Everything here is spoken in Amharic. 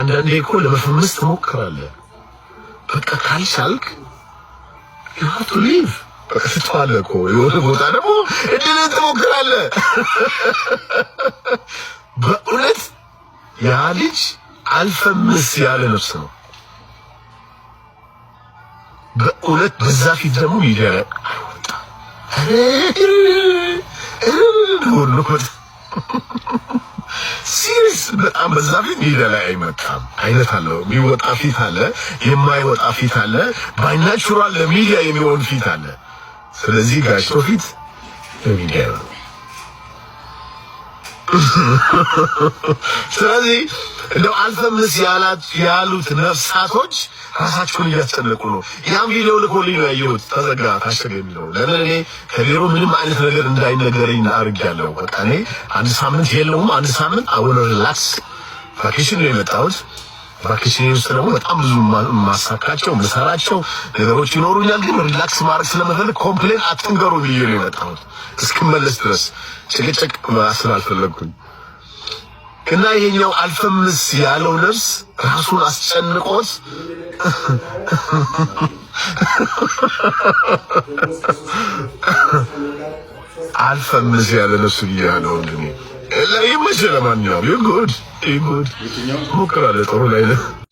አንዳንዴ እኮ ለመፈመስ ትሞክራለህ። በቃ ካልቻልክ you have to leave። በቃ ትተዋለህ እኮ። የሆነ ቦታ ደግሞ እድልን ትሞክራለህ። በእውነት ያ ልጅ አልፈምስ ያለ ነፍስ ነው። በእውነት በዛ ፊት ደግሞ ሚዲያ ላይ አይወጣም። ሁሉ serious በጣም በዛ ፊት ሚዲያ ላይ አይመጣም። አይነት አለው። የሚወጣ ፊት አለ፣ የማይወጣ ፊት አለ፣ by natural ለሚዲያ የሚሆን ፊት አለ። ስለዚህ ጋሽ ፊት ለሚዲያ ነው። ስለዚህ እንደው አልፈምስ ያሉት ነፍሳቶች ራሳቸውን እያስጨነቁ ነው። ያም ቪዲዮ ልኮልኝ ነው ያየሁት። ተዘጋ ታሸገ የሚለው ለምን እኔ ከቢሮ ምንም አይነት ነገር እንዳይነገረኝ አድርጌያለሁ። በቃ እኔ አንድ ሳምንት የለውም፣ አንድ ሳምንት አሁን relax vacation ነው የመጣሁት። Vacation ውስጥ ደግሞ በጣም ብዙ ማሳካቸው ምሰራቸው ነገሮች ይኖሩኛል። ግን relax ማድረግ ስለምፈልግ complain አትንገሩ ብዬ ነው የመጣሁት እስክመለስ ድረስ ጭቅጭቅ ስላልፈለግኩኝ። እና ይሄኛው አልፈምስ ያለው ነፍስ ራሱን አስጨንቆት አልፈምስ ያለ ነፍስ ብያለሁ። እንግዲህ ይመችህ። ለማንኛውም ይጉድ ይጉድ ሞክራለሁ። ጥሩ ላይ ነው።